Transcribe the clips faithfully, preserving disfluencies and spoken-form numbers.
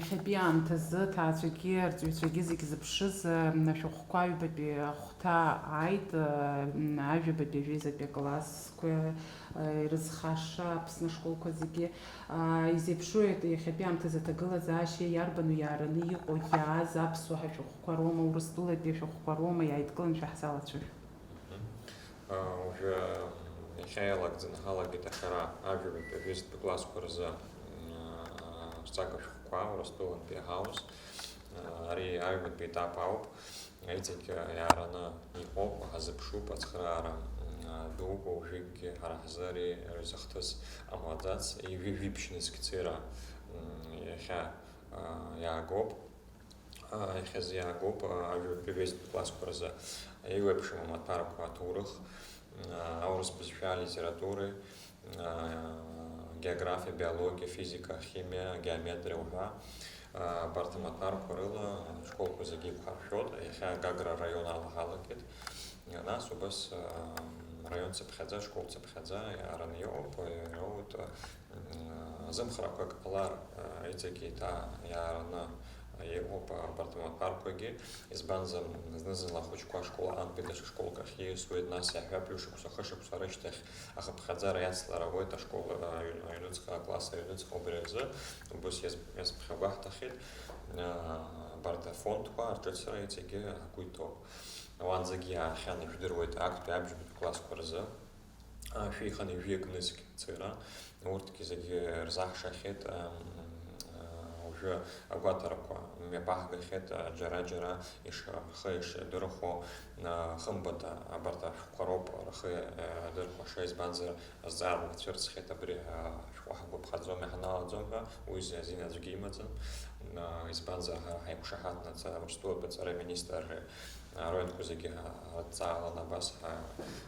Иахьатәи аамҭазы аҭаацәагьы арҵаҩцәагьы зегь зыԥшыз, м, ашәҟәқәа аҩбатәи ахәҭа ааит, м, ажәабатәи ажәеизатәи аклассқәа, ы, ирызхаша Аԥсны ашколқәа зегьы, а, изеиԥшроу иахьатәи аамҭазы аҭагылазаашьа иарбану иаараны иҟоу, иааз аԥсуа ҳашәҟәқәа роума, Урыстәылатәи ашәҟәқәа роума, иааидкыланы шәаҳзалацәажәо. Мгм. А, уажәы, м, иахьа иалагӡаны ҳалагеит ашара, ажәабатәи, ажәеизатәи классқәа рзы, м, а, рҵага шәҟәқәа, Урыстәылантәи иаҳауз. А, ари аҩбатәи етап ауп. Иҵегь, а, иаараны иҟоуп, ҳазыԥшуп, ацхыраара, м, а, дууп, уажәыгьы ҳара ҳзы ари рзы ахҭыс ҟамлаӡац, ҩажәи жәибжь нызқь цеира, м, иахьа, а, иаагоуп. Иахьазы иаагоуп, а, ажәабатәи, ажәеизатәи классқәа рзы еиуеиԥшым амаҭәарқәа аҭоурых, а, аурыс бызшәа, алитературеи, а, географиа, биологиа, физика, химиа, геометриа уҳәа, а, абарҭ амаҭәарқәа рыла ашколқәа зегьы иқәҳаршәоит. Иахьа Гагра араион ала ҳалагеит. Нас убас, а, раион цыԥхьаӡа, школ цыԥхьаӡа иаараны иҟоуп, ироуеит, а, Зымхрақәак ҟалар, иҵегь еиҭа иаараны иҟоуп абарҭ амаҭәарқәагьы, избанзар, зны-зынла ахәыҷқәа ашкол аҟынтәи даҽа школк ахь ииасуеит, нас иаҳҳәап, ҩышықәса, хышықәса рышьҭахь ахыԥхьаӡара иацлар ауеит ашкол аҩ-, аҩныҵҟа, акласс аҩныҵҟа, убри азы убыс иаз-, иазԥхьагәаҳҭахьеит, абарҭ афондқәа рҿыцра иҵегьы ҳгәы иҭоуп. Уаанӡагьы иаахьан, ижәдыруеит, актәи абжьбатәи классқәа рзы. Шәи-хынҩажәи нызқь цеира, урҭгьы зегьы рзаҳшахьеит, ам, а, уажәы агәаҭарақәа мҩаԥаҳгахьеит, а, џьара-џьара иш-, рхы ишдырхәо, а, хымԥада, абарҭ ашәҟәқәа роуп рхы, а, дырхәаша, избанзар, азҵаара мацәырҵхьеит, абри, а, ашәҟәы ҳгәаԥхаӡом, иҳаналаӡом ҳәа, уи азин аӡәгьы имаӡам, а, избанзар, ҳара ҳаиқәшаҳаҭнаҵ Урыстәылатәи аҵара аминистрреи, Араионқәа зегьы ҳа-, ҳадҵаалан абас ҳа-,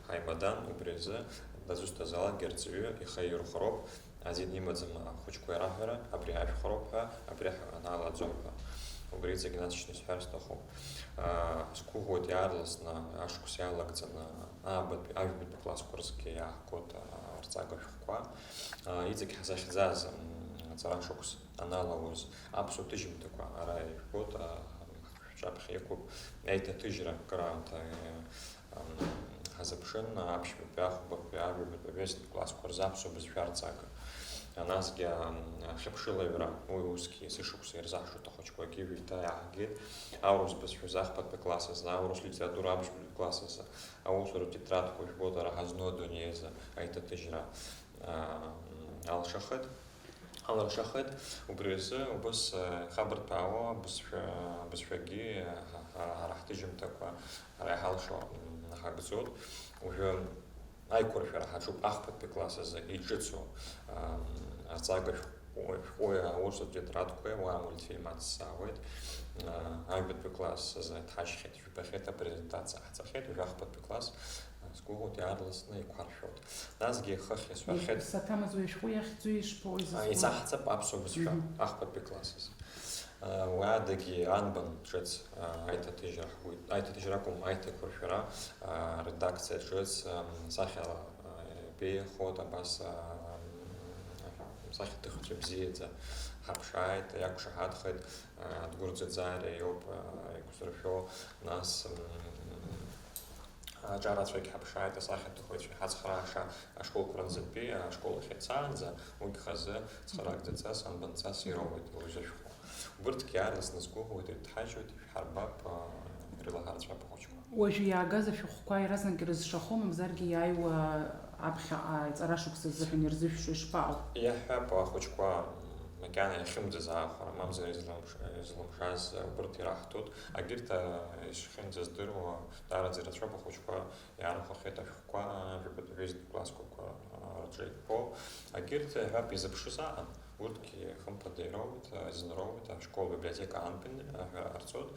ҳаимадан, убри азы дызусҭазаалакгьы арҵаҩы ихы аирхәароуп, азин имаӡам ахәыҷқәа ираҳәара, абри ашәхәароуп ҳәа, абри ҳаналаӡом ҳәа. Убри иҵегь насшьны исҳәар сҭахуп. Аа, сгәыӷуеит иаарласны ашықәс иалагӡаны аабатәи, ажәбатәи классқәа рзгьы иааҳгоит, аа, арҵага шәҟәқәа. Аа, иҵегь ҳзахьӡаз, м, аҵара шықәс аналалоз аԥсуа ҭыжьымҭақәа ара ижәбоит, аа, Ҳҿаԥхьа иқәуп аиҭаҭыжьра, акыраамҭа, э, ам, ҳазыԥшын, аԥшьбатәи, ахәбатәи, ажәабатәи, абжьатәи классқәа рзы аԥсуа бызшәа арҵага. Насгьы, ам, ахьыԥшылаҩра, уи усгьы есышықәса ирзаҳшоит ахәыҷқәагьы, ҩажәа иаҳгеит, аурыс бызшәа азы ахԥатәи класс азы, аурыс литература абжьбатәи класс азы, аусуратә тетрадқәа жәбоит, ара ҳазну адунеи азы аиҭаҭыжьра, ам, алшахеит. Алыршахеит, убри азы убыс, э, ихабырҭәаауа бызшәа, бызшәагьы, ҳа, ҳа, ҳара ҳҭыжьымҭақәа, ҳара иҳалшо, м, ҳагӡоит. Уажәы аиқәыршәара ҳаҿуп ахԥатәи класс азы иҿыцу, ам, арҵага шәҟәы-, шәҟәи аусутә тетрадқәеи, уа амультфильм ацзаауеит. А, аҩбатәи класс азы дҳашьхьеит, жәбахьеит, апрезентациа ҳҵахьеит, уажәы ахԥатәи класс, а, сгәыӷуеит, иаарласны иқәҳаршәоит. Насгьы хыхь исҳәахьеит. Саҭамыз уи ашәҟәы иахьӡу ишԥоу, изызку? Иҵаҳҵап аԥсуа бызшәа, мгм, ахԥатәи класс азы. Уи адагьы анбан ҿыц, аиҭаҭыжьра ҳгәы, аиҭаҭыжьра акәым, аиҭақәыршәара, аредакциа ҿыц, сахьала ибеиахоит, абас, сахьаҭыхцәа бзиаӡа ҳаԥшааит, иақәшаҳаҭхеит, Адгәыр Ӡаӡариа иоуп иқәзыршәо, нас, Аҿарацәагь ҳаԥшааит, асахьаҭыхыҩцәа ҳацхрааша ашколқәа рынӡатәи ашкол ахь ицаанӡа, уигь хазы цхыраагӡаҵас, анбанҵас ироуеит уажәы ашәҟәы. Убырҭгьы аарласны сгәыӷуеит, ирҭҳажьуеит, ишәҳарбап, а, ирылаҳарцәап ахәыҷқәа. Уажәы иаагаз ашәҟәқәа иаразнак ирызшахо, мамзаргьы иааиуа аԥхьаҟа аҵара шықәса азыҳәан ирзышәшо ишԥаҟоу? Иаҳҳәап, ахәыҷқәа, м, макьана иахьымӡаз аахәара, мамзар излымш-, излымшаз убырҭ ираҳҭоит. Агьырҭ, а, ишхьымӡаздыруа, Даараӡа ирацәоуп ахәыҷқәа иаархәахьеит ашәҟәқәа, жәабатәи, жәеизатәи классқәақәа рҿы иԥо. Агьырҭ, иаҳҳәап, изыԥшыз аан, урҭгьы, хымԥада, ироуеит, изынроуеит, ашкол библиотека антәи аҳәара ҟарҵоит,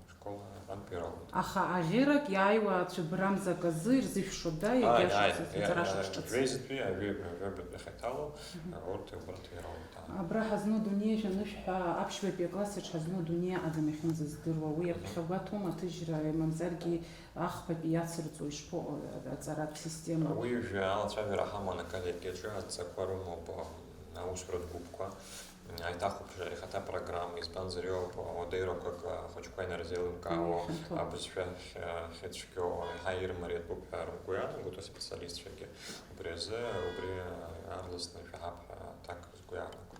ашкол антәи ироуеит. Аха аӷьырак иааиуа цәыббрамзак азы ирзышәшода, ааи, иагьа ааи, шықәса, иа-, ҵара иа-, шықәса ҿыц. Жәеизатәи, ажәеи-, жәабатәи ахьаҭало, мгм, урҭ, убарҭ ироуеит, ааи. Абра ҳазну дунеи жәанышә ҳәа аԥшьбатәи акласс аҿы ҳазну дунеи адам иахьынӡаздыруа, уи, мгм, аԥхьагәаҭоума аҭыжьра, мамзаргьы Ахԥатәи иацырҵо ишԥаҟоу аҵаратә система? Уи уажәы алацәажәара ҳаман аколлегиаҿы адҵақәа рымоуп, а, аусуратә гәыԥқәа. Аиҭахәаԥшра Избанзар иоуп, уадаҩрақәак ахәыҷқәа инарзеилымкаауа абызшәа ахьыцәгьоу еиҳа ирмариатәуп ҳәа ргәы иаанагоит аспециалистцәагьы. Убри азы убри аарласны ишәаҳап ҳәа аҭак сгәы иаанагоит.